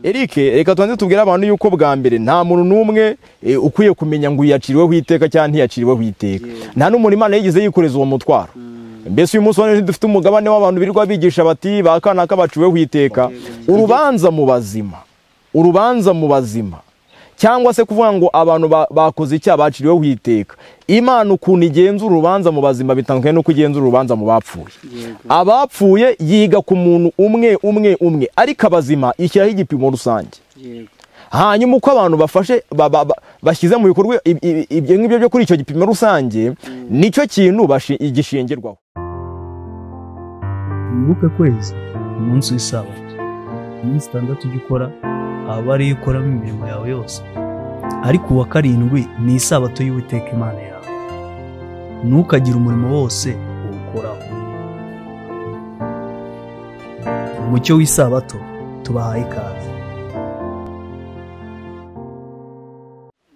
Eric, reka tubanze tubwire abantu yuko bwa mbere nta muntu n'umwe ukwiye kumenya ngo yaciriweho iteka cyangwa ntiyaciriweho iteka. Nta n'umuntu Imana yigeze yikoreza uwo mutwaro. Mbese uyu munsi wa dufite umugabane w'abantu birirwa bigisha bati ba kanaka baciweho iteka. Urubanza mu bazima, urubanza mu bazima, cyangwa se kuvuga ngo abantu bakoze icyaha baciriweho iteka. Imana ukuntu igenza urubanza mu bazima bitandukanye n'uko igenza urubanza mu bapfuye. Abapfuye yiga ku muntu umwe umwe umwe, ariko abazima ishyiraho igipimo rusange. Hanyuma uko abantu bafashe bashyize mu bikorwa ibyo ngibyo byo kuri icyo gipimo rusange, nicyo kintu gishingirwaho. Wibuke kwezi umunsi w'isabato, iminsi 6 ujya ukora aba ariyo ukoramo imirimo yawe yose, ariko uwa karindwi ni isabato y'Uwiteka Imana yawe, ntukagire umurimo wose uwukoraho. Umucyo w'isabato tubahaye ikaze.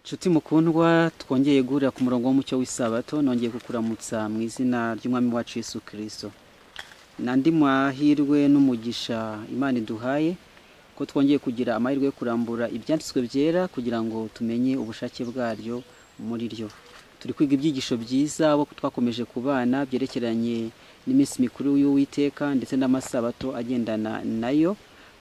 Nshuti mukundwa, twongeye guhurira ku murongo w'umucyo w'isabato. Nongeye kukuramutsa mu izina ry'Umwami wacu Yesu Kristo. Nandi mahirwe n'umugisha Imana iduhaye ko twongeye kugira amahirwe yo kurambura ibyanditswe byera kugira ngo tumenye ubushake bwaryo muri ryo. Turi kwiga ibyigisho byiza abo twakomeje kubana byerekeranye n'iminsi mikuru y'Uwiteka ndetse n'amasabato agendana nayo,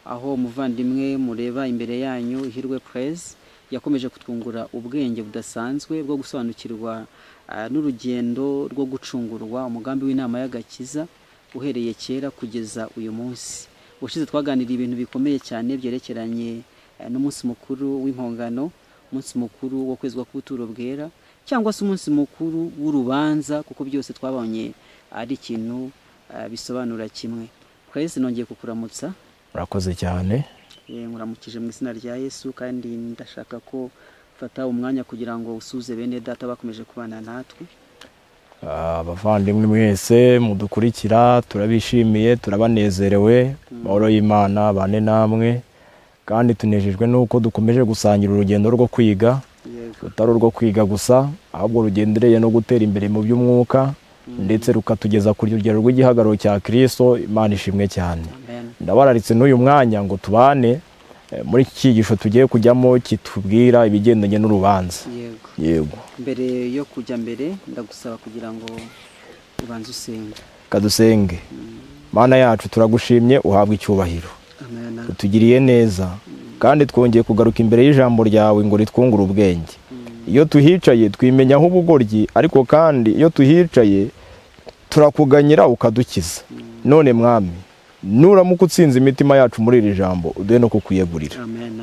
aho umuvandimwe mureba imbere yanyu Ihirwe Praise yakomeje kutwungura ubwenge budasanzwe bwo gusobanukirwa n'urugendo rwo gucungurwa, umugambi w'inama y'agakiza uhereye kera kugeza uyu munsi. Ubushize twaganiriye ibintu bikomeye cyane byerekeranye n'umunsi mukuru w'impongano, umunsi mukuru wo kwezwa k'ubuturo bwera, cyangwa se umunsi mukuru w'urubanza, kuko byose twabonye ari ikintu bisobanura kimwe. Praise, nongeye kukuramutsa. Murakoze cyane. Nkuramukije mu izina rya Yesu, kandi ndashaka ko fata umwanya kugira ngo usuze bene data bakomeje kubana natwe. Abavandimwe mwese mudukurikira, turabishimiye, turabanezerewe. Amahoro y'Imana bane namwe, kandi tunejejwe nuko dukomeje gusangira urugendo rwo kwiga, rutari urwo kwiga gusa, ahubwo rugendereye no gutera imbere mu by'umwuka, ndetse rukatugeza ku rugero rw'igihagararo cya Kristo. Imana ishimwe cyane. Ndabararitse n'uyu mwanya ngo tubane muri iki cyigisho tugiye kujyamo kitubwira ibigendanye n'urubanza. Yego. Mbere yo kujya mbere ndagusaba kugira ngo ubanze usenge. Kadusenge. Mana yacu turagushimye, uhabwe icyubahiro. Amen. Utugiriye neza, kandi twongeye kugaruka imbere y'ijambo ryawe ngo ritwungure ubwenge. Iyo tuhicaye twimenyaho ubugoryi, ariko kandi iyo tuhicaye turakuganyira ukadukiza. None Mwami, nuramuka utsinze imitima yacu muri iri jambo, uduhe no kukwiyegurira.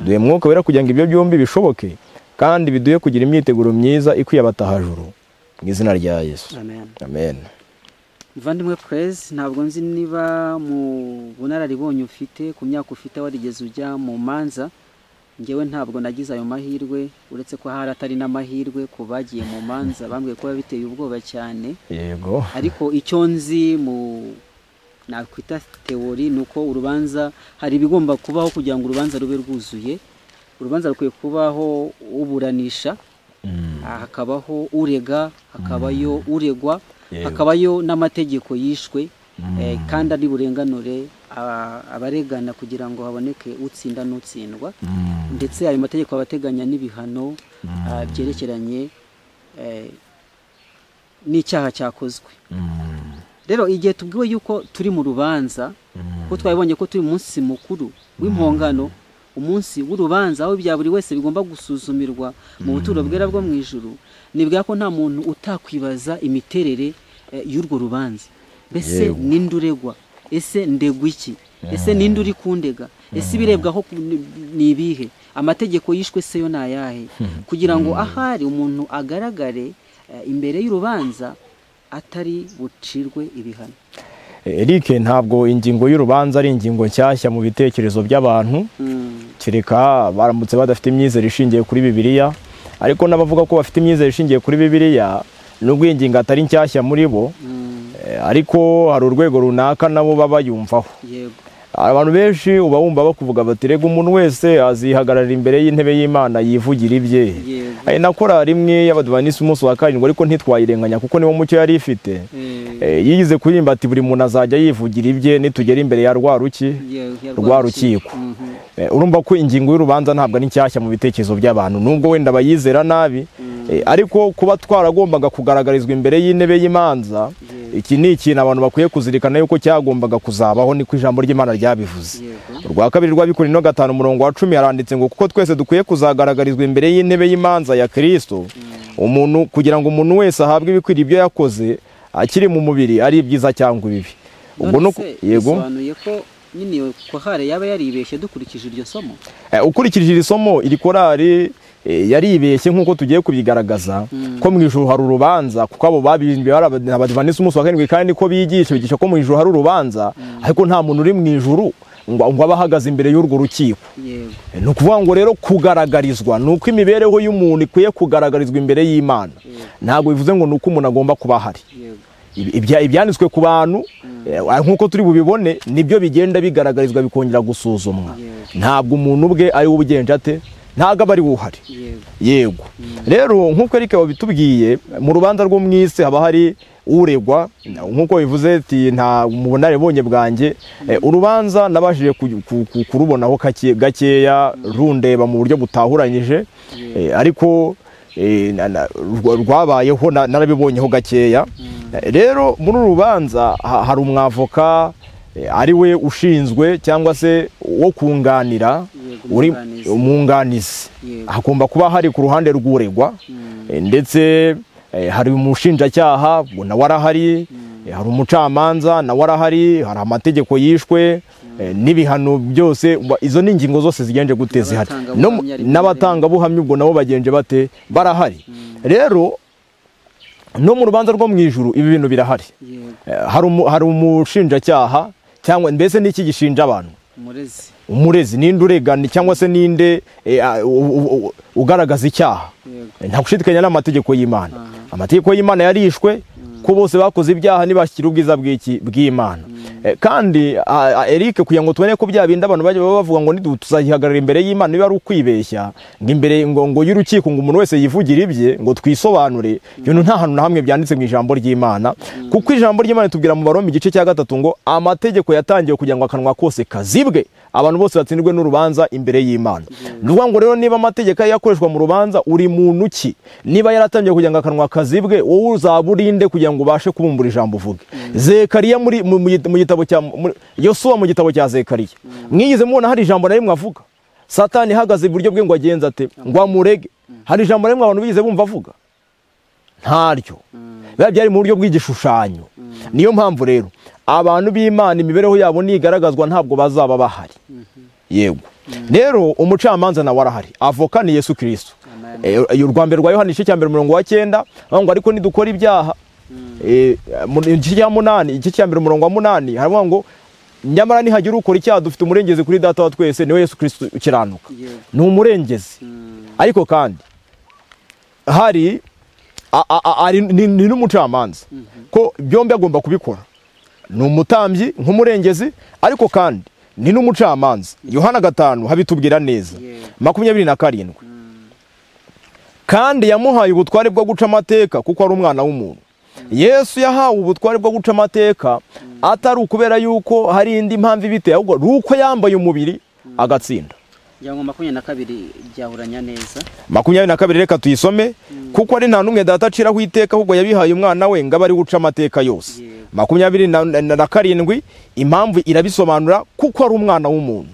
Duhe Mwuka Wera kugira ngo ibyo byombi bishoboke, kandi biduhe kugira imyiteguro myiza ikwiye abatahajuru. Mu izina rya Yesu. Amen. Amen. Muvandimwe Praise, ntabwo nzi niba mu bunararibonye ufite ku myaka ufite warigeze ujya mu manza. Ngewe ntabwo nagize ayo mahirwe, uretse ko hari atari n'amahirwe ku bagiye mu manza, bambwiye ko biteye ubwoba cyane. Yego. Ariko icyo nzi mu nakwita teori nuko urubanza hari ibigomba kubaho kugira ngo urubanza rube rwuzuye. Urubanza rukwiye kubaho uburanisha, hakabaho urega, hakabayo uregwa, hakabayo n'amategeko yishwe, kandi ari burenganure abaregana kugira ngo haboneke utsinda n'utsindwa. Ndetse ayo mategeko abateganya n'ibihano byerekeranye n'icyaha cyakozwe. Rero igihe tubwiwe yuko turi mu rubanza, ko twabonye ko turi munsi mukuru w'impongano, umunsi w'urubanza aho bya buri wese bigomba gusuzumirwa mu buturo bwera bwo mu ijuru, nibwira ko nta muntu utakwibaza imiterere y'urwo rubanza. Mbese ninde uregwa? Ese ndegwa iki? Ese ninde uri kundega? Ese ibirebwaho ni ibihe? Amategeko yishwe se yo nayahe? Kugira ngo ahari umuntu agaragare imbere y'urubanza atari bucirwe ibihano. Eric, ntabwo ingingo y'urubanza ari ingingo nshyashya mu bitekerezo by'abantu, kereka baramutse badafite imyizerere ishingiye kuri Bibiliya. Ariko n'abavuga ko bafite imyizerere ishingiye kuri Bibiliya, nubwo iyi ngingo atari nshyashya muri bo, ariko hari urwego runaka nabo baba yumvaho. Yego. Abantu benshi uba wumva bakuvuga bati rega umuntu wese azihagarara imbere y'intebe y'Imana yivugira ibye. Ari nakora rimwe y'Abadiventiste umunsi wa karindwi, ariko ntitwayirenganya kuko niwo mucyo yari ifite. Yigize kuririmba ati buri muntu azajya yivugira ibye nitugera imbere ya rwa rukiko. Urumva ko ingingo y'urubanza ntabwo ari nshyashya mu bitekerezo by'abantu, nubwo wenda bayizera nabi, ariko kuba twaragombaga kugaragarizwa imbere y'intebe y'imanza, iki ni ikintu abantu bakwiye kuzirikana yuko cyagombaga kuzabaho, niko ijambo ry'Imana ryabivuze. Urwa kabiri rw'Abakorinto 5 umurongo wa 10 haranditse ngo kuko twese dukwiye kuzagaragarizwa imbere y'intebe y'imanza ya Kristo, umuntu kugira ngo umuntu wese ahabwe ibikwiriye ibyo yakoze akiri mu mubiri, ari ibyiza cyangwa ibibi. Ubwo no yego bisobanuye ko nyine iyo korali yaba yaribeshye dukurikije iryo somo. Ukurikije iri somo, iri korali yaribeshye nk'uko tugiye kubigaragaza, ko mu ijuru hari urubanza, kuko abo babirimbye Abadivantisiti umunsi wa karindwi, kandi ko bigisha ko mu ijuru hari urubanza, ariko nta muntu uri mu ijuru ngo abe ahagaze imbere y'urwo rukiko. Ni ukuvuga ngo rero kugaragarizwa ni uko imibereho y'umuntu ikwiye kugaragarizwa imbere y'Imana, ntabwo bivuze ngo ni uko umuntu agomba kuba ahari. Ibyanditswe ku bantu nk'uko turi bubibone nibyo bigenda bigaragarizwa bikongera gusuzumwa. Ntabwo umuntu ubwe ari we ubigenje ate, ntabwo aba ari we uhari. Yego. Rero nk'uko Eric wabitubwiye, mu rubanza rwo mu isi haba hari uregwa, nk'uko bivuze ati nta mu bunararibonye bwanjye, urubanza nabashije kurubonaho gakeya, rundeba mu buryo butahuranyije, ariko rwabayeho narabibonyeho gakeya. Rero muri uru rubanza hari umwavoka ari we ushinzwe cyangwa se wo kunganira, uri umwunganizi, hagomba kuba hari ku ruhande rw'uregwa, ndetse hari umushinjacyaha nawe arahari, hari umucamanza nawe arahari, hari amategeko yishwe n'ibihano byose. Izo ni ingingo zose zigenje gute zihari, n'abatangabuhamya ubwo nabo bagenje bate barahari. Rero no mu rubanza rwo mu ijuru ibi bintu birahari. Hari umushinjacyaha cyangwa mbese n'iki gishinja abantu, umurezi ninde uregana cyangwa se ninde ugaragaza icyaha. Nta gushidikanya n'amategeko y'Imana. Amategeko y'Imana yarishwe ko bose bakoze ibyaha ntibashyikira ubwiza bw'Imana. Kandi Eric, kugira ngo tubone ko bya bindi abantu bajya bavuga ngo tuzayihagarara imbere y'Imana niba ari ukwibeshya, ngo imbere ngo y'urukiko ngo umuntu wese yivugira ibye ngo twisobanure, ibintu nta hantu na hamwe byanditse mu ijambo ry'Imana, kuko ijambo ry'Imana itubwira mu Baroma igice cya 3 ngo amategeko yatangiwe kugira ngo akanwa kose kazibwe, abantu bose batsindirwe n'urubanza imbere y'Imana. Ni ukuvuga ngo rero niba amategeko yakoreshwa mu rubanza, uri muntu ki? Niba yaratangiwe kugira ngo akanwa kazibwe, wowe uzaba urinde kugira ngo ubashe kubumbura ijambo uvuge? Zekariya muri mu gitabo cya Yosuwa, mu gitabo cya Zekariya, mwigeze mubona hari ijambo na rimwe avuga? Satani ihagaze iburyo bwe ngo agenze ate, ngo amurege. Hari ijambo na rimwe abantu bigeze bumva avuga? Ntaryo. Biba byari mu buryo bw'igishushanyo. Niyo mpamvu rero abantu b'Imana imibereho yabo nigaragazwa ntabwo bazaba bahari. Yego. Rero umucamanza nawe arahari, avoka ni Yesu Kristo. Urwa mbere rwa Yohana igice cya 1 umurongo wa 9 ngo ariko nidukora ibyaha, igice cya 8, igice cya 1 umurongo wa 8 haravuga ngo nyamara nihagira ukora icyaha dufite umurengezi kuri data wa twese, niwe Yesu Kristo ukiranuka. Ni umurengezi. Ariko kandi hari ni n'umucamanza, ko byombi agomba kubikora. Ni umutambyi nk'umurengezi, ariko kandi ni n'umucamanza. Yohana 5 habitubwira neza 27. Kandi yamuhaye ubutware bwo guca amateka kuko ari umwana w'umuntu. Yesu yahawe ubutware bwo guca amateka atari ukubera yuko hari indi mpamvu ibiteye, ahubwo ruko yambaye umubiri agatsinda. Ngira 22 byahuranya neza. 22 reka tuyisome, kuko ari nta numwe data aciraho iteka ahubwo yabihaye umwana we ngo abe ari guca amateka yose. 27 impamvu irabisobanura, kuko ari umwana w'umuntu.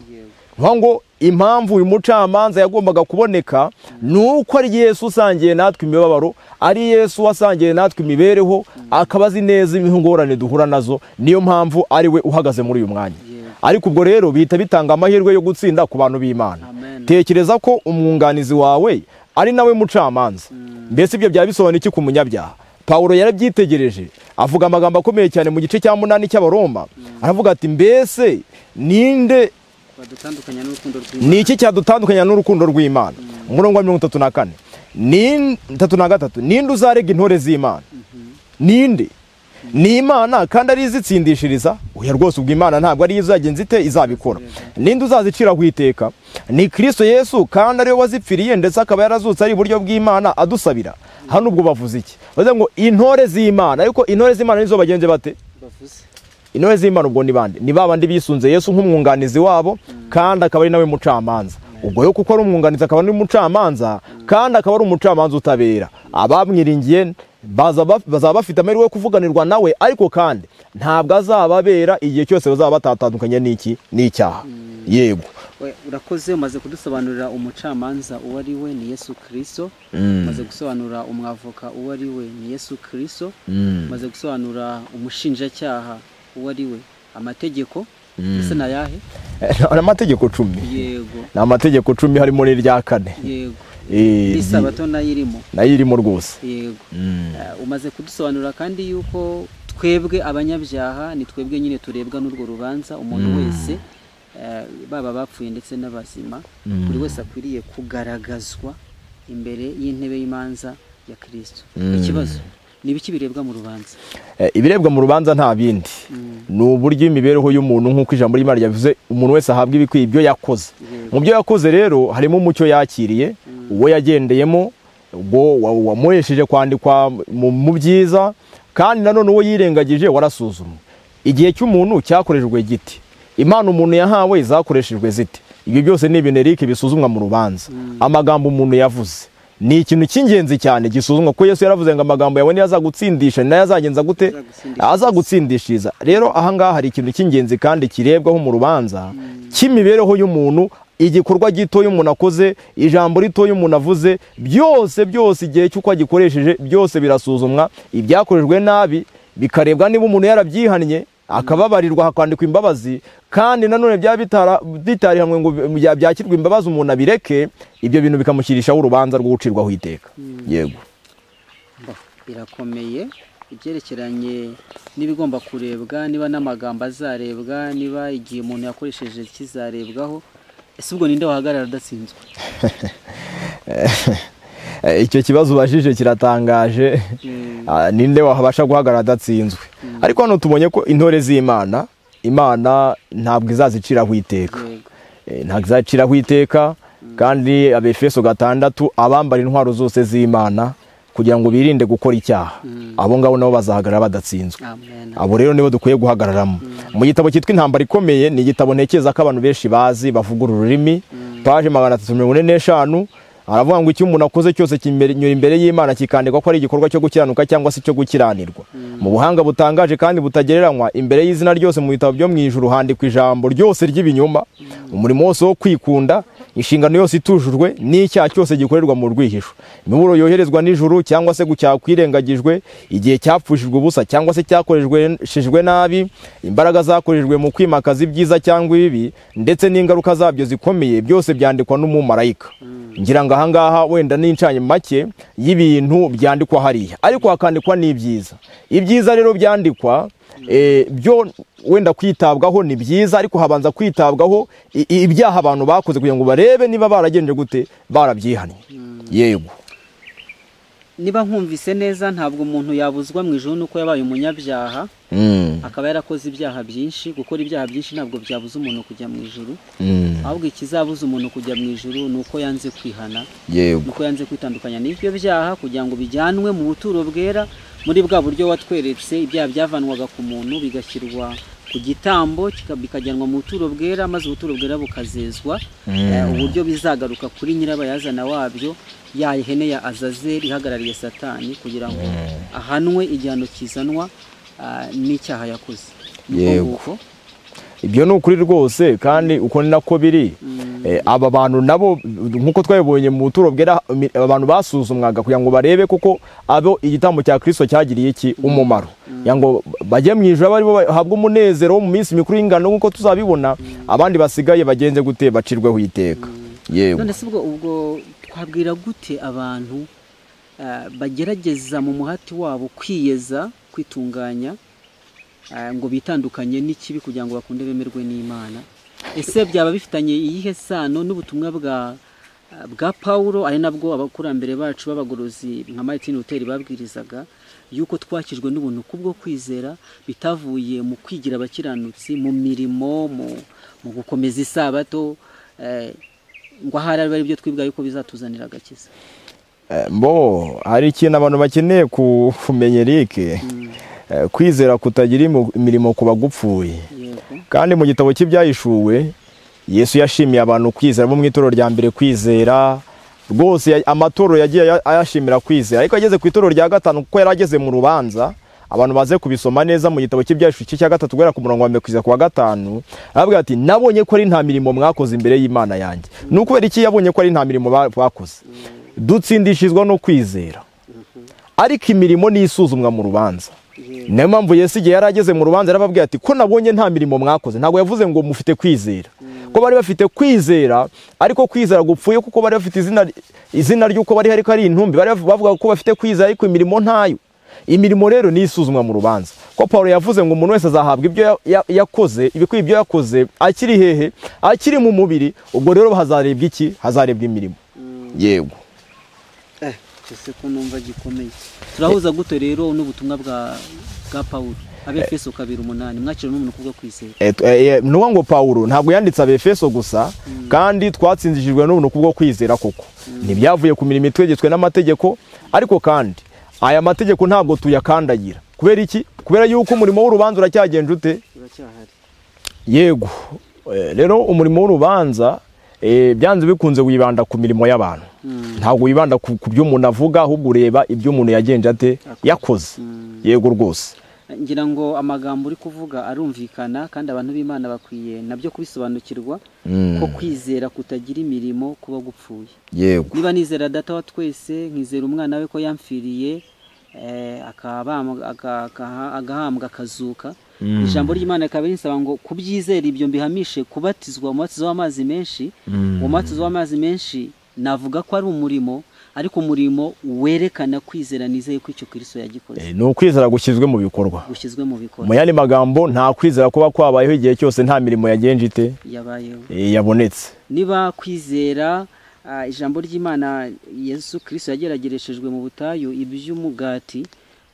Ngo impamvu uyu mucamanza yagombaga kuboneka nuko ari Yesu usangiye natwe imibabaro, ari Yesu wasangiye natwe imibereho, akaba azi neza ingorane duhura nazo, niyo mpamvu ari we uhagaze muri uyu mwanya. Ariko ubwo rero bihita bitanga amahirwe yo gutsinda ku bantu b'Imana. Tekereza ko umwunganizi wawe ari nawe mucamanza. Mbese ibyo byabisobanura iki ku munyabyaha? Paulo yarabyitegereje avuga amagambo akomeye cyane mu gice cya 8 cy'Abaroma, aravuga ati mbese ninde ni iki cyadutandukanya n'urukundo rw'Imana? Umurongo wa 34 ni 33, ninde uzarega intore z'Imana? Ninde? Ni Imana kandi ari izitsindishiriza. Oya rwose, ubwo Imana ntabwo ari izagenza ite izabikora. Ninde uzazicira kwiteka? Ni Kristo Yesu kandi ari we wazipfiriye ndetse akaba yarazutse ari iburyo bw'Imana adusabira. Hano ubwo bavuze iki? Bavuze ngo intore z'Imana, ariko intore z'Imana nizo bagenze bate? Intore z'Imana ubwo ni bande? Ni babandi bisunze Yesu nk'umwunganizi wabo, kandi akaba ari nawe mucamanza. Ubwo yo kuko ari umwunganizi akaba ari umucamanza, kandi akaba ari umucamanza utabera, abamwiringiye bazaba bafite amahirwe yo kuvuganirwa nawe, ariko kandi ntabwo azababera igihe cyose bazaba batatandukanye n'iki n'icyaha. Yego. Urakoze, umaze kudusobanurira umucamanza uwo ari we, ni Yesu Kristo. Umaze gusobanura umwavoka uwo ari we, ni Yesu Kristo. Umaze gusobanura umushinjacyaha uwo ari we, amategeko ese nayahe? Amategeko 10. Yego. Ni amategeko 10 harimo n'irya 4. Yego. Isabato nayirimo. Nayirimo rwose. Yego. Umaze kudusobanura kandi yuko twebwe abanyabyaha ni twebwe nyine turebwa n'urwo rubanza, umuntu wese baba bapfuye ndetse n'abazima, buri wese akwiriye kugaragazwa imbere y'intebe y'imanza ya Kristo. Ikibazo ni ibiki birebwa mu rubanza? Ibirebwa mu rubanza nta bindi, ni uburyo imibereho y'umuntu nk'uko ijambo ry'Imana ryavuze, umuntu wese ahabwa ibikwiye ibyo yakoze. Mu byo yakoze rero harimo umucyo yakiriye, uwo yagendeyemo, ubwo wamuhesheje kwandikwa mu byiza, kandi nanone uwo yirengagije warasuzumwe. Igihe cy'umuntu cyakoreshejwe giti, impano umuntu yahawe zakoreshejwe zite. Ibyo byose ni ibintu Eric bisuzumwa mu rubanza. Amagambo umuntu yavuze ni ikintu cy'ingenzi cyane gisuzumwa, ko Yesu yaravuze ngo amagambo yawe niyo azagutsindisha, ni nayo azagenza gute? Azagutsindishiriza. Rero aha ngaha hari ikintu cy'ingenzi kandi kirebwaho mu rubanza cy'imibereho y'umuntu, igikorwa gito y'umuntu akoze, ijambo rito y'umuntu avuze, byose byose igihe cy'uko agikoresheje byose birasuzumwa. Ibyakorejwe nabi bikarebwa niba umuntu yarabyihannye akababarirwa hakandikwa imbabazi, kandi nanone byaba bitarihamwe ngo byakirwa imbabazi umuntu abireke, ibyo bintu bikamushyirishaho urubanza rwo gucirwaho iteka. Yego. Birakomeye ibyerekeranye n'ibigomba kurebwa, niba n'amagambo azarebwa, niba igihe umuntu yakoresheje kizarebwaho. Ese ubwo ninde wahagarara adatsinzwe? Icyo kibazo ubajije kiratangaje. Ninde wahabasha guhagarara adatsinzwe? Ariko hano tubonye ko intore z'Imana, Imana ntabwo izaziciraho iteka. Ntabwo izaciraho iteka, kandi Abefeso 6 abambara intwaro zose z'Imana kugira ngo birinde gukora icyaha, abo ngabo nabo bazahagarara badatsinzwe. Abo rero nibo dukwiye guhagararamo. Mu gitabo cyitwa Intambara Ikomeye, ni igitabo ntekereza ko abantu benshi bazi bavuga ururimi, page 345, aravuga ngo icyo umuntu akoze cyose kinyura imbere y'Imana kikandikwa ko ari igikorwa cyo gukiranuka cyangwa se cyo gukiranirwa. Mu buhanga butangaje kandi butagereranywa, imbere y'izina ryose mu bitabo byo mu ijuru handikwa ijambo ryose ry'ibinyoma, umurimo wose wo kwikunda, inshingano yose itujujwe, n'icyaha cyose gikorerwa mu rwihisho, imiburo yoherezwa n'ijuru cyangwa se cyakwirengagijwe, igihe cyapfushijwe ubusa cyangwa se cyakoreshejwe nabi, imbaraga zakorejwe mu kwimakaza ibyiza cyangwa ibibi, ndetse n'ingaruka zabyo zikomeye, byose byandikwa n'umumarayika. Ngira ngo ahangaha wenda n'incanye make y'ibintu byandikwa hariya, ariko hakandikwa n'ibyiza. Ibyiza rero byandikwa byo wenda kwitabwaho ni byiza, ariko habanza kwitabwaho ibyaha abantu bakoze kugira ngo barebe niba baragenje gute, barabyihannye. Yego. Niba nkumvise neza, ntabwo umuntu yabuzwa mu ijuru nuko yabaye umunyabyaha, akaba yarakoze ibyaha byinshi. Gukora ibyaha byinshi ntabwo byabuza umuntu kujya mu ijuru, ahubwo ikizabuza umuntu kujya mu ijuru ni uko yanze kwihana, nuko yanze kwitandukanya n'ibyo byaha kugira ngo bijyanwe mu buturo bwera, muri bwa buryo watweretse ibyaha byavanwaga ku muntu bigashyirwa ku gitambo, bikajyanwa mu buturo bwera, maze ubuturo bwera bukazezwa, uburyo bizagaruka kuri nyirabayazana wabyo, ya ihene ya Azazeli ihagarariye Satani, kugira ngo ahanwe igihano kizanwa n'icyaha yakoze. Yego. Ibyo ni ukuri rwose, kandi uko ni nako biri. Aba bantu nabo nkuko twabibonye mu buturo bwera, abantu basuzumwaga kugira ngo barebe kuko abo igitambo cya Kristo cyagiriye iki umumaro, kugira ngo bajye mu ijuru bari bahabwe umunezero mu minsi mikuru y'ingano nkuko tuzabibona, abandi basigaye bagenze gute, bacirweho iteka. Yego. None se ubwo twabwira gute abantu bagerageza mu muhati wabo kwiyeza, kwitunganya, ngo bitandukanye n'ikibi kugira ngo bakunde bemerwe n'Imana? Ese byaba bifitanye iyihe sano n'ubutumwa bwa Paulo, ari nabwo abakurambere bacu b'abagorozi nka Martin Luther babwirizaga, yuko twakijwe n'ubuntu kubwo kwizera, bitavuye mu kwigira abakiranutsi, mu mirimo, mu gukomeza isabato, ngo ahari ari byo twibwa yuko bizatuzanira agakiza? Mbo hari ikintu abantu bakeneye kumenya Eric. Kwizera kutagira imirimo kuba gupfuye. Kandi mu gitabo cy'Ibyahishuwe Yesu yashimiye abantu kwizera bo mu itorero rya mbere kwizera rwose, amatoro yagiye ayashimira kwizera, ariko ageze ku itorero rya gatanu kuko yari ageze mu rubanza, abantu baze kubisoma neza mu gitabo cy'Ibyahishuwe cya 3 guhera ku murongo wa 1 kugeza ku wa 5, aravuga ati nabonye ko ari nta mirimo mwakoze imbere y'Imana yanjye. Ni ukubera iki yabonye ko ari nta mirimo bakoze? Dutsindishizwa no kwizera, ariko imirimo ni isuzumwa mu rubanza. Niyo mpamvu Yesu igihe yari ageze mu rubanza yarababwiye ati ko nabonye nta mirimo mwakoze. Ntabwo yavuze ngo mufite kwizera, ko bari bafite kwizera, ariko kwizera gupfuye, kuko bari bafite izina ry'uko bari ariko ari intumbi. Bari bavuga ko bafite kwizera ariko imirimo ntayo. Imirimo rero ni isuzumwa mu rubanza. Ko Paulo yavuze ngo umuntu wese azahabwa ibyo yakoze, ibikwiye ibyo yakoze akiri hehe? Akiri mu mubiri. Ubwo rero hazarebwa iki? Hazarebwa imirimo. Yego. Ese ko numva gikomeye. Turahuza gute rero n'ubutumwa bwa Paulo Abefeso 2:8 mwakira n'umuntu kubwo kwizera? Nuwa ngo Paulo ntabwo yanditse Abefeso gusa, kandi twatsinzijwe n'ubuntu kubwo kwizera koko. Ntibyavuye ku mirimo itwegetswe n'amategeko, ariko kandi aya mategeko ntabwo tuyakandagira. Kubera iki? Kubera yuko umurimo w'urubanza uracyagenje ute? Uracyahari. Yego. Rero umurimo w'urubanza byanze bikunze wibanda ku mirimo y'abantu. Ntabwo wibanda ku byo umuntu avuga, ahubwo ureba ibyo umuntu yagenje ate yakoze. Yego rwose. Ngira ngo amagambo uri kuvuga arumvikana, kandi abantu b'Imana bakwiye nabyo kubisobanukirwa ko kwizera kutagira imirimo kuba gupfuye. Yego. Niba nizera data wa twese, nkizera umwana we ko yamfiriye, agahambwa akazuka, ijambo ry'Imana rikaba rinsaba ngo kubyizera ibyo mbihamishe kubatizwa umubatizo w'amazi menshi. Umubatizo w'amazi menshi navuga ko ari umurimo, ariko umurimo werekana kwizera nizeye ko icyo Kristo yagikoze. Ni ukwizera gushyizwe mu bikorwa. Gushyizwe mu bikorwa. Mu yandi magambo nta kwizera kuba kwabayeho igihe cyose nta mirimo yagenje ite yabayeho, yabonetse. Niba kwizera ijambo ry'Imana Yesu Kristo yageragereshejwe mu butayu iby'umugati,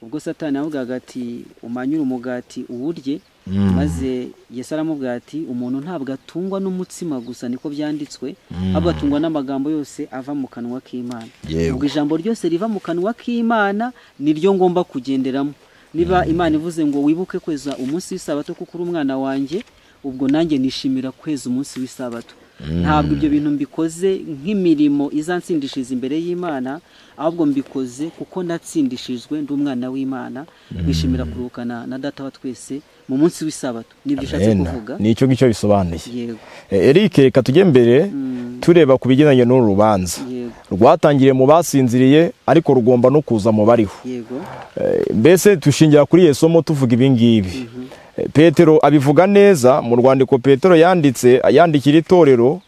ubwo Satani yavugaga ati umanyure umugati uwurye, maze Yesu aramubwira ati umuntu ntabwo atungwa n'umutsima gusa, niko byanditswe, ahubwo atungwa n'amagambo yose ava mu kanwa k'Imana. Ubwo ijambo ryose riva mu kanwa k'Imana niryo ngomba kugenderamo. Niba Imana ivuze ngo wibuke kweza umunsi w'isabato kuko uri umwana wanjye, ubwo nanjye nishimira kweza umunsi w'isabato. Ntabwo ibyo bintu mbikoze nk'imirimo izansindishiriza imbere y'Imana, ahubwo mbikoze kuko natsindishijwe ndi umwana w'Imana, nishimira kuruhukana na data wa twese mu munsi w'isabato. Nibyo ushatse kuvuga? Nicyo ngicyo bisobanuye. Yego. Eric, reka tujye mbere tureba ku bigendanye n'uru rubanza. Rwatangiriye mu basinziriye, ariko rugomba no kuza mu bariho. Yego. Mbese tushingira kuri Yesu mo tuvuga ibi ngibi. Petero abivuga neza mu rwandiko Petero yanditse yandikira itorero,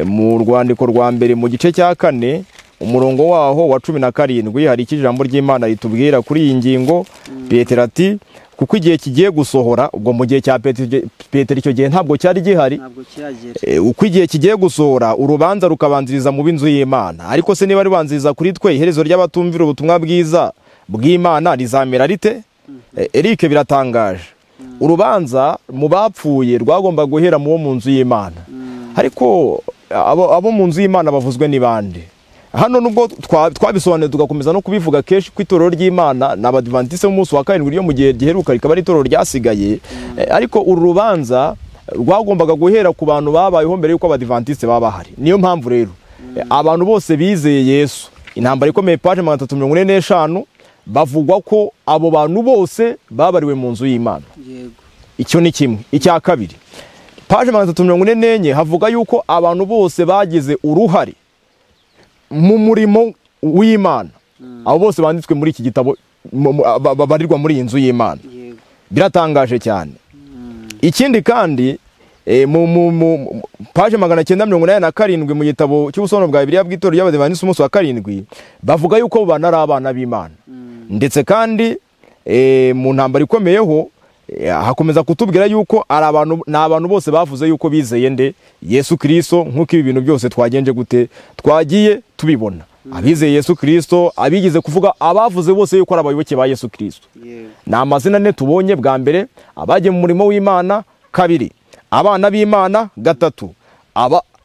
mu rwandiko rwa mbere mu gice cya 4 umurongo waho wa 17, hari ijambo ry'Imana ritubwira kuri iyi ngingo. Petero ati kuko igihe kigiye gusohora, ubwo mu gihe cya Petero icyo gihe ntabwo cyari gihari, ntabwo kiragera. Uko igihe kigiye gusohora urubanza rukabanziriza mu b'inzu y'Imana. Ariko se niba rubanziriza kuri twe, iherezo ry'abatumvira ubutumwa bwiza bw'Imana rizamera rite? Eric, biratangaje. Urubanza mu bapfuye rwagomba guhera mu bo mu nzu y'Imana. Ariko abo mu nzu y'Imana bavuzwe ni bande? Hano nubwo twabisobanuye tugakomeza no kubivuga kenshi ku itorero ry'Imana n'Abadventiste b'umunsi wa 7 ryo mu gihe giheruka rikaba ari itorero ryasigaye, ariko uru rubanza rwagombaga guhera ku bantu babayeho mbere yuko Abadventiste baba bahari. Niyo mpamvu rero abantu bose bizeye Yesu, intambara ikomeye page 345, bavugwa ko abo bantu bose babariwe mu nzu y'Imana. Yego. Icyo ni kimwe. Icya kabiri, page 344 havuga yuko abantu bose bagize uruhare mu murimo w'Imana, abo bose banditswe muri iki gitabo babarirwa muri iyi nzu y'Imana. Biratangaje cyane. Ikindi kandi mu page 987 mu gitabo cy'ubusobanuro bwa Bibiliya bw'itorero ry'Abadiventiste umunsi wa 7, bavuga yuko bana ari abana b'Imana. Ndetse kandi mu ntambara ikomeyeho hakomeza kutubwira yuko ari abantu n'abantu bose bavuze yuko bizeye nde Yesu Kristo, nkuko ibi bintu byose twagenje gute twagiye tubibona. Abizeye Yesu Kristo, abigize kuvuga, abavuze bose yuko ari abayoboke ba Yesu Kristo. Ni amazina ane tubonye. Bwa mbere abagiye mu murimo w'Imana, kabiri abana b'Imana, gatatu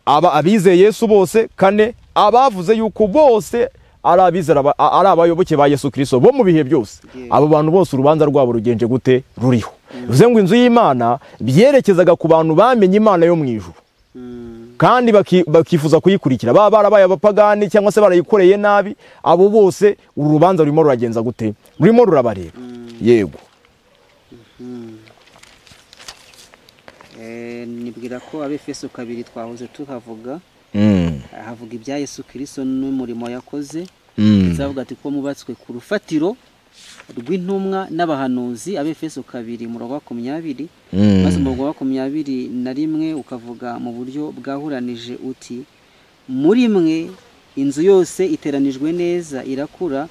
abizeye Yesu bose, kane abavuze yuko bose ari abizera ari abayoboke ba Yesu Kristo bo mu bihe byose, abo bantu bose urubanza rwabo rugenje gute? Ruriho. Bivuze ngo inzu y'Imana byerekezaga ku bantu bamenye Imana yo mu ijuru kandi bakifuza kuyikurikira, baba barabaye abapagani cyangwa se barayikoreye nabi, abo bose uru rubanza rurimo ruragenza gute? Rurimo rurabareba. Yego. Nibwira ko Abefeso 2 twahoze tuhavuga, havuga ibya Yesu Kristo n'umurimo yakoze, avuga ati ko mubatswe ku rufatiro rw'intumwa n'abahanuzi. Abefeso 2:20, maze umurongo wa 21 ukavuga mu buryo bwahuranije uti muri mwe inzu yose iteranijwe neza irakura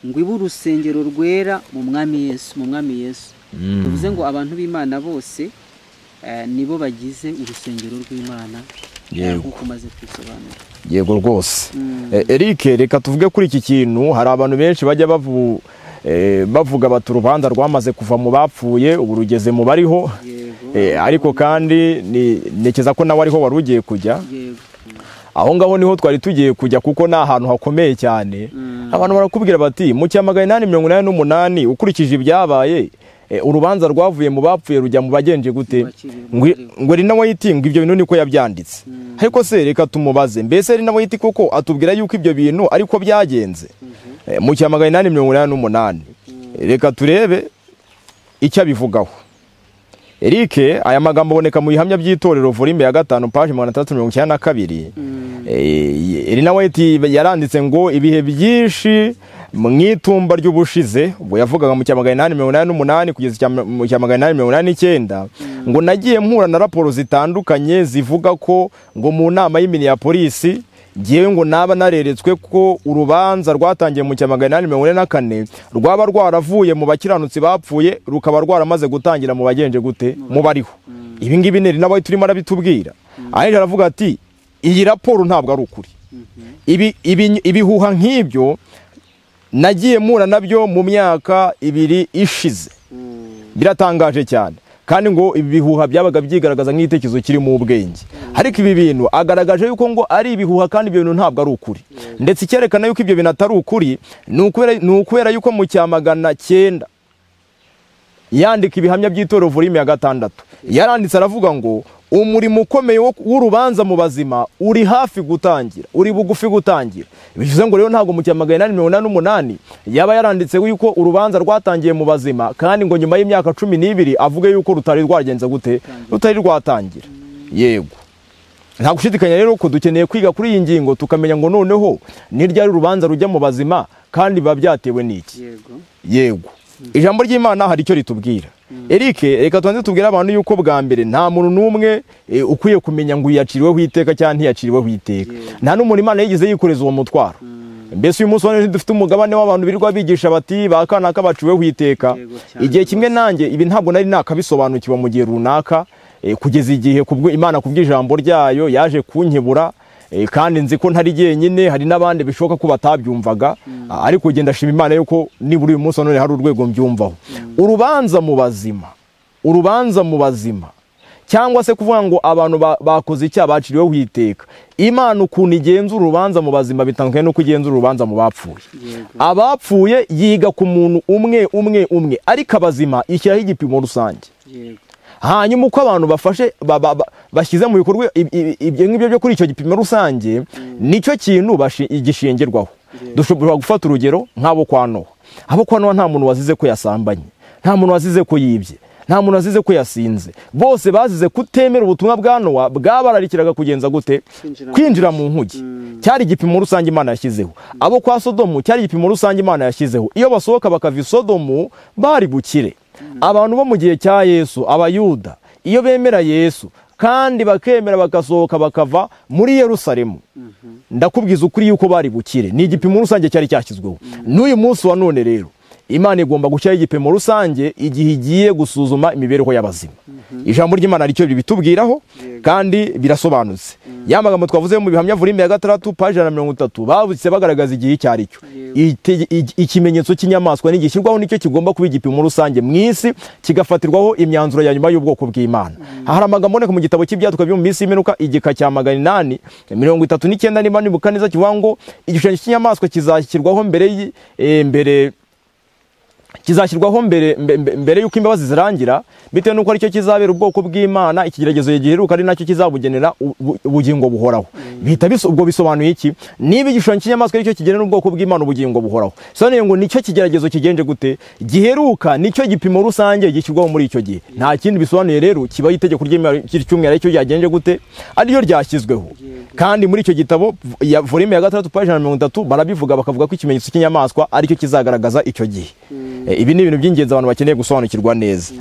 ngo ibe urusengero rwera mu Mwami Yesu, mu Mwami Yesu. Bivuze ngo abantu b'Imana bose nibo bagize urusengero rw'Imana. Yego, umaze kwisobanura. Yego rwose. Eric, reka tuvuge kuri iki kintu. Hari abantu benshi bajya bavuga bati urubanza rwamaze kuva mu bapfuye ubu rugeze mu bariho. Ariko kandi nekeza ko nawe ariho wari ugiye kujya. Aho ngaho niho twari tugiye kujya kuko ni ahantu hakomeye cyane. Abantu barakubwira bati mu cya 888 ukurikije ibyabaye urubanza rwavuye mu bapfuye rujya mu bagenje gute? Ngo Elina White ngo ibyo bintu niko yabyanditse. Ariko se reka tumubaze, mbese Elina White koko atubwira yuko ibyo bintu ariko byagenze mu cya 888? Reka turebe icyo abivugaho. Eric, aya magambo aboneka mu bihamya by'itorero volume ya 5 page 692. Elina White yaranditse ngo ibihe byinshi mu itumba ry'ubushize, ubwo yavugaga mu cya 888 kugeza mu cya 889, ngo nagiye mpura na raporo zitandukanye zivuga ko ngo mu nama y'Minneapolis ngiye ngo naba nareretswe ko urubanza rwatangiye mu cya 844 rwaba rwaravuye mu bakiranutsi bapfuye rukaba rwaramaze gutangira mu bagenje gute? Mu bariho. Ibi ngibi neri nawe turimo arabitubwira. Aje aravuga ati iyi raporo ntabwo ari ukuri. Ibihuha nk'ibyo nagiye mura nabyo mu myaka 2 ishize. Biratangaje cyane. Kandi ngo ibihuha byabaga byigaragaza nk'igitekerezo kiri mu ubwenge. Ariko ibi bintu agaragaje yuko ngo ari ibihuha kandi ibyo bintu ntabwo ari ukuri. Ndetse icyerekana yuko ibyo bintu atari ukuri ni ukubera yuko mu cya 900 yandika ibihamya by'itorero volume ya 6 yaranditse aravuga ngo umurimo ukomeye w'urubanza mu bazima uri hafi gutangira, uri bugufi gutangira. Bivuze ngo rero ntabwo mu cya 888 yaba yaranditse yuko urubanza rwatangiye mu bazima kandi ngo nyuma y'imyaka 12 avuge yuko rutari rwagenze gute? Rutari rwatangira. Yego. Nta gushidikanya rero ko dukeneye kwiga kuri iyi ngingo tukamenya ngo noneho ni ryari urubanza rujya mu bazima kandi biba byatewe n'iki. Yego. Yego. Ijambo ry'Imana hari icyo ritubwira. Eric, reka tubanze tubwire abantu yuko bwa mbere nta muntu n'umwe ukwiye kumenya ngo yaciriweho iteka cyangwa ntiyaciriweho iteka. Nta n'umuntu Imana yigeze yikoreza uwo mutwaro. Mbese uyu munsi wa none dufite umugabane w'abantu birirwa bigisha bati ba kanaka baciweho iteka. Igihe kimwe nanjye ibi ntabwo nari nakabisobanukiwe mu gihe runaka, kugeza igihe kubwo Imana kubw'ijambo ryayo yaje kunkebura, kandi nzi ko ntari jyenyine, hari n'abandi bishoboka ko batabyumvaga, ariko ugenda ashima Imana yuko nibura uyu munsi none hari urwego mbyumvaho. Urubanza mu bazima, urubanza mu bazima cyangwa se kuvuga ngo abantu bakoze icyaha baciriweho iteka, Imana ukuntu igenzura urubanza mu bazima bitandukanye n'uko igenzura urubanza mu bapfuye. Abapfuye yiga ku muntu umwe umwe umwe, ariko abazima ishyiraho igipimo rusange. Hanyuma uko abantu bafashe bashyize mu bikorwa ibyo ngibyo byo kuri icyo gipimo rusange nicyo kintu gishingirwaho. Dushobora gufata urugero nk'abo kwa Nowa. Abo kwa Nowa nta muntu wazize ko yasambanye, nta muntu wazize ko yibye, nta muntu wazize ko yasinze. Bose bazize kutemera ubutumwa bwa Nowa bwabararikiraga kugenza gute? Kwinjira mu nkuge. Cyari igipimo rusange Imana yashyizeho. Abo kwa Sodomu cyari igipimo rusange Imana yashyizeho. Iyo basohoka bakava i Sodomu bari bukire. Abantu bo mu gihe cya Yesu, abayuda, iyo bemera Yesu kandi bakemera bakasohoka bakava muri Yerusalemu, ndakubwiza ukuri yuko bari bukire. Ni igipimo rusange cyari cyashyizweho. N'uyu munsi wa none rero Imana igomba gushyiraho igipimo rusange igihe igiye gusuzuma imibereho y'abazima. Ijambo ry'Imana ricyo ribitubwiraho kandi birasobanutse. Ya magambo twavuze mu bihamya volume ya 6 page 130 babutse bagaragaza igihe icyo ari cyo. Ikimenyetso cy'inyamaswa n'igishyirwaho nicyo kigomba kuba igipimo rusange mu isi, kigafatirwaho imyanzuro ya nyuma y'ubwoko bw'Imana. Hari amagambo aboneka mu gitabo cy'ibyaduka byo mu minsi y'imperuka igika cya 839 niba nibuka neza, kivuga ngo igishushanyo cy'inyamaswa kizashyirwaho mbere kizashyirwaho mbere yuko imbabazi zirangira, bitewe nuko aricyo kizabera ubwoko bw'Imana ikigeragezo giheruka, ari nacyo kizabugenera ubugingo buhoraho. Bihita ubwo bisobanuye iki? Niba igishushanyo cy'inyamaswa aricyo kigenera ubwoko bw'Imana ubugingo buhoraho, sobanuye ngo nicyo kigeragezo kigenje gute giheruka, nicyo gipimo rusange gishyirwaho muri icyo gihe. Nta kindi bisobanuye rero, kiba itegeko ry'icyumweru aricyo ryagenje gute, ariyo ryashyizweho. Kandi muri icyo gitabo ya volume ya 6 page 130 barabivuga, bakavuga ko ikimenyetso cy'inyamaswa aricyo kizagaragaza icyo gihe. Ibi ni ibintu by'ingenzi abantu bakeneye gusobanukirwa neza.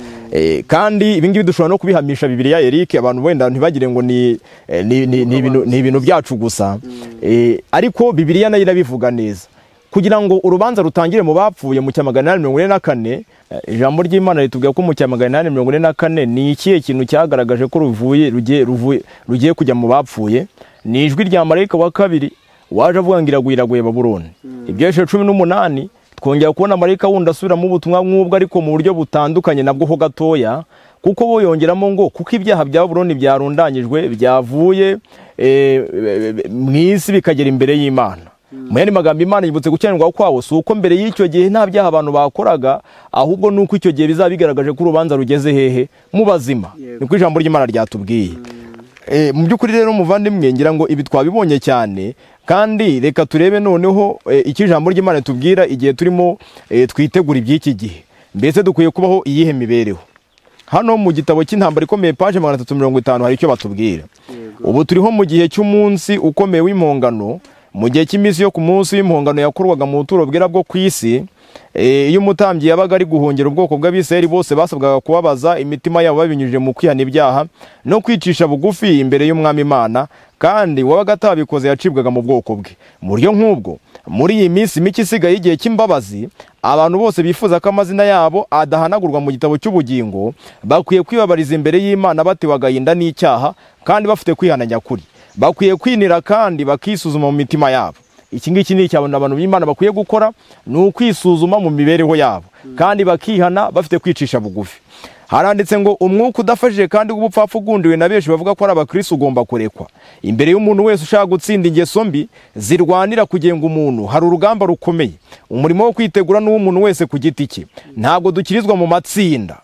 Kandi ibi ngibi dushobora no kubihamisha Bibiliya, Eric, abantu wenda ntibagire ngo ni ibintu byacu gusa, ariko Bibiliya nayo irabivuga neza. Kugira ngo urubanza rutangire mu bapfuye mu cya 844, ijambo ry'Imana ritubwira ko mu cya 844 ni ikihe kintu cyagaragaje ko rugiye kujya mu bapfuye? Ni ijwi rya marayika wa kabiri waje avuga ngo iraguye Babuloni. Ibyeshe 18 twongera kubona marayika wundi asubiramo ubutumwa nk'ubwo, ariko mu buryo butandukanye nabwo ho gatoya, kuko bo yongeramo ngo kuko ibyaha bya Babuloni byarundanyijwe byavuye mu isi bikagera imbere y'Imana. Mu yandi magambo, Imana yibutse gukiranirwa kwabo si uko mbere y'icyo gihe nta byaha abantu bakoraga, ahubwo nuko icyo gihe bizaba bigaragaje ko urubanza rugeze hehe mu bazima. Niko ijambo ry'Imana ryatubwiye. Mu by'ukuri rero muvandimwe, ngira ngo ibi twabibonye cyane, kandi reka turebe noneho icyo ijambo ry'Imana tubwira igihe turimo twitegura iby'iki gihe. Mbese dukwiye kubaho iyihe mibereho? Hano mu gitabo cy'intambara ikomeye page 350 hari icyo batubwira. Ubu turiho mu gihe cy'umunsi ukomeye w'impongano, mu gihe cy'iminsi yo ku munsi w'impongano yakorwaga mu buturo bwera bwo ku isi. Iyo umutambyi yabaga ari guhongera ubwoko bw'Abisirayeli bose basabwaga kubabaza imitima yabo babinyujije mu kwihana ibyaha no kwicisha bugufi imbere y'Umwami Imana, kandi wabaga atabikoze yacibwaga mu bwoko bwe. Mu buryo nk'ubwo, muri iyi minsi mike isigaye igihe cy'imbabazi, abantu bose bifuza ko amazina yabo adahanagurwa mu gitabo cy'ubugingo bakwiye kwibabariza imbere y'Imana batewe agahinda n'icyaha kandi bafite kwihana nyakuri. Bakwiye kwinira kandi bakisuzuma mu mitima yabo. Iki ngiki ni icyabona abantu b'Imana bakwiye gukora, ni ukwisuzuma mu mibereho yabo kandi bakihana bafite kwicisha bugufi. Haranditse ngo umwuka udafashije kandi w'ubupfapfa ugundiwe na benshi bavuga ko ari abakristo ugomba kurekwa. Imbere y'umuntu wese ushaka gutsinda ingeso mbi zirwanira kugenga umuntu hari urugamba rukomeye. Umurimo wo kwitegura n'uw'umuntu wese ku giti cye. Ntabwo dukirizwa mu matsinda.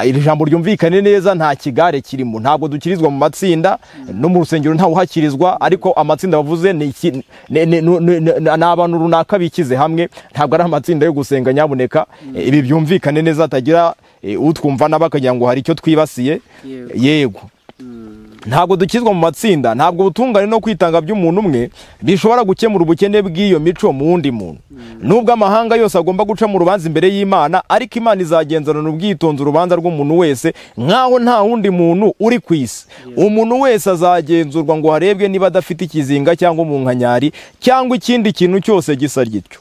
Iri jambo ryumvikane neza, nta kigare kirimo. Ntabwo dukirizwa mu matsinda, no mu rusengero ntawe uhakirizwa, ariko amatsinda bavuze ni abantu runaka bikize hamwe, ntabwo ari amatsinda yo gusenga nyabuneka. Ibi byumvikane neza, atagira utwumva nabakagira ngo hari icyo twibasiye. Yego, ntabwo dukizwa mu matsinda, ntabwo ubutungane no kwitanga by'umuntu umwe bishobora gukemura ubukene bw'iyo mico mu wundi muntu. Nubwo amahanga yose agomba guca mu rubanza imbere y'Imana, ariko Imana izagenzana ubwitonzi urubanza rw'umuntu wese nkaho nta wundi muntu uri ku isi. Umuntu wese azagenzurwa ngo harebwe niba adafite ikizinga cyangwa umunkanyari cyangwa ikindi kintu cyose gisa gityo.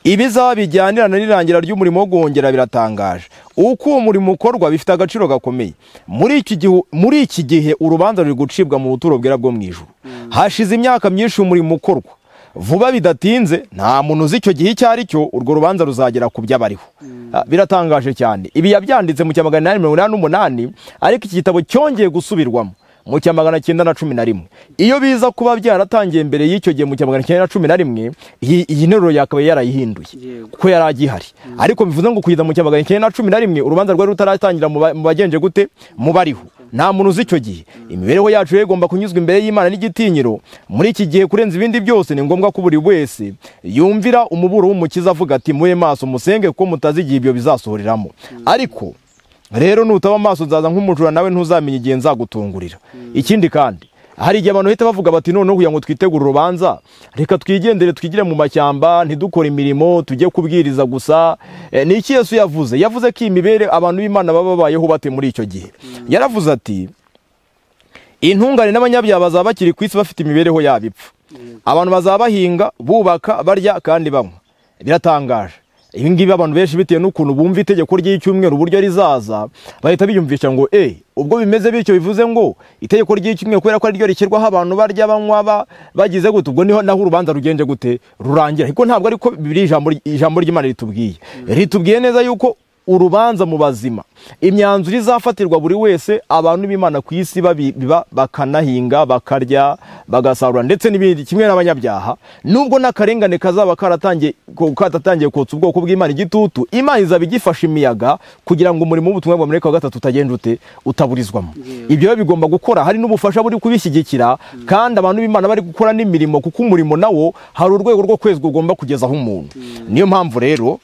Ibizaba bijyanirana n'irangira ry'umurimo wo guhongera biratangaje. Uko uwo murimo ukorwa bifite agaciro gakomeye. Muri iki gihe urubanza ruri gucibwa mu buturo bwera bwo mu ijuru. Hashize imyaka myinshi umurimo ukorwa. Vuba bidatinze, nta muntu uzi icyo gihe icyo ari cyo, urwo rubanza ruzagera ku by'abariho. Biratangaje cyane. Ibi yabyanditse mu cya 888, ariko iki gitabo cyongeye gusubirwamo mu cya 911. Iyo biza kuba byaratangiye mbere y'icyo gihe mu cya 911, iyi nteruro yakabaye yarayihinduye kuko yari agihari. Ariko bivuze ngo kugeza mu cya 911 urubanza rwari rutaratangira mu bagenje gute, mu bariho. Nta muntu uzi icyo gihe. Imibereho yacu igomba kunyuzwa imbere y'Imana n'igitinyiro. Muri iki gihe kurenza ibindi byose ni ngombwa ko buri wese yumvira umuburo w'Umukiza avuga ati muye maso musenge kuko mutazi igihe ibyo bizasohoreramo. Ariko rero nutaba amaso nzaza nk'umujura nawe ntuzamenya igihe nzagutungurira. Ikindi kandi hari igihe abantu bahita bavuga bati noneho kugira ngo twitegure urubanza reka twigendere twigire mu mashyamba ntidukore imirimo tujye kubwiriza gusa. Ni iki Yesu yavuze? Yavuze ko imibere abantu b'Imana baba babayeho bate muri icyo gihe. Yaravuze ati intungane n'abanyabyaha bazaba bakiri ku isi bafite imibereho yabo ipfa. Abantu bazaba bahinga, bubaka, barya kandi banywa. Biratangaje. Ibi ngibi abantu benshi bitewe n'ukuntu bumva itegeko ry'icyumweru uburyo rizaza, bahita biyumvisha ngo ubwo bimeze bityo bivuze ngo itegeko ry'icyumweru kubera ko ariryo rishyirwaho abantu barya banywa bagize gute, ubwo niho naho urubanza rugenje gute rurangira. Ariko ntabwo ariko biri ijambo ry'Imana ritubwiye neza yuko urubanza mu bazima, imyanzuro izafatirwa buri wese, abantu b'Imana ku isi babiba bakanahinga bakarya bagasarura ndetse n'ibindi kimwe n'abanyabyaha, nubwo n'akarengane kazaba karatangiye kotsa ubwoko bw'Imana igitutu, Imana izaba igifasha imiyaga kugira ngo umurimo w'ubutumwa bwa Marayika wa gatatu utagenda ute utaburizwamo. Ibyo bigomba gukora, hari n'ubufasha buri kubishyigikira, kandi abantu b'Imana bari gukora n'imirimo, kuko umurimo nawo hari urwego rwo kwezwa ugomba kugezaho umuntu. Niyo mpamvu rero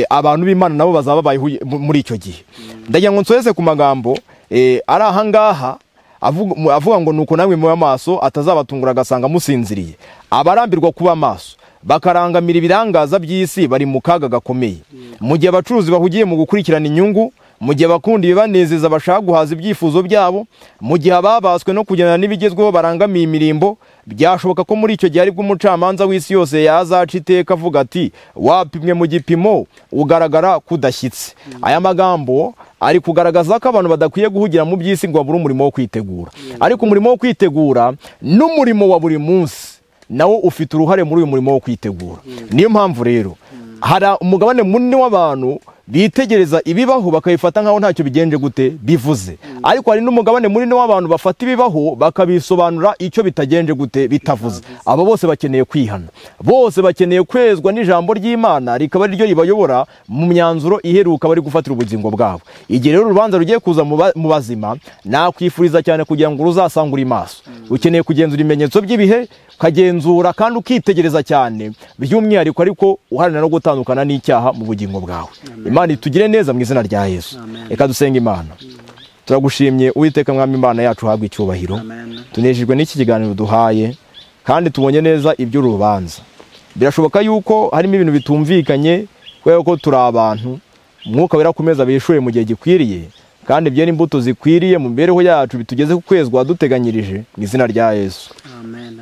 abantu b'Imana nabo bazaba babayeho muri icyo gihe. Ndagira ngo nsoheze ku magambo ari aha ngaha avuga ngo nuko namwe mu maso atazabatungura agasanga musinziriye. Abarambirwa kuba maso bakarangamira ibirangaza by'isi bari mu kaga gakomeye. Mu gihe abacuruzi bahugiye mu gukurikirana inyungu, mu gihe abakunda ibibanezeza bashaka guhaza ibyifuzo byabo, mu gihe ababaswe no kugendana n'ibigezweho barangamiye imirimbo, byashoboka ko muri icyo gihe aribwo umucamanza w'isi yose yazaca iteka avuga ati wapimwe mu gipimo ugaragara kudashyitse. Aya magambo ari kugaragaza ko abantu badakwiye guhugira mu by'isi ngo babure umurimo wo kwitegura. Ariko umurimo wo kwitegura n'umurimo wa buri munsi nawo ufite uruhare muri uyu murimo wo kwitegura. Niyo mpamvu rero hari umugabane munini w'abantu bitegereza ibibaho bakabifata nkaho ntacyo bigenje gute bivuze, ariko hari n'umugabane munini w'abantu bafata ibibaho bakabisobanura icyo bitagenje gute bitavuze. Abo bose bakeneye kwihana, bose bakeneye kwezwa n'ijambo ry'Imana rikaba ryo ribayobora mu myanzuro iheruka bari gufatira ubugingo bwabo. Igihe rero urubanza rugiye kuza mu bazima, nakwifuriza cyane kugira ngo ruzasangure maso. Ukeneye kugenzura ibimenyetso by'ibihe, ukagenzura kandi ukitegereza cyane by'umwihariko, ariko uharanira no gutandukana n'icyaha mu bugingo bwawe. Imana itugire neza mu izina rya Yesu. Reka dusenge Imana. Turagushimye Uwiteka Mwami Imana yacu, habwe icyubahiro. Tunejejwe n'iki kiganiro duhaye kandi tubonye neza iby'urubanza. Birashoboka yuko harimo ibintu bitumvikanye kubera ko turi abantu, Umwuka Wera akomeza bishuye mu gihe gikwiriye, kandi byera imbuto zikwiriye mu mibereho yacu bitugeze ku kwezwa duteganyirije mu izina rya Yesu. Amen.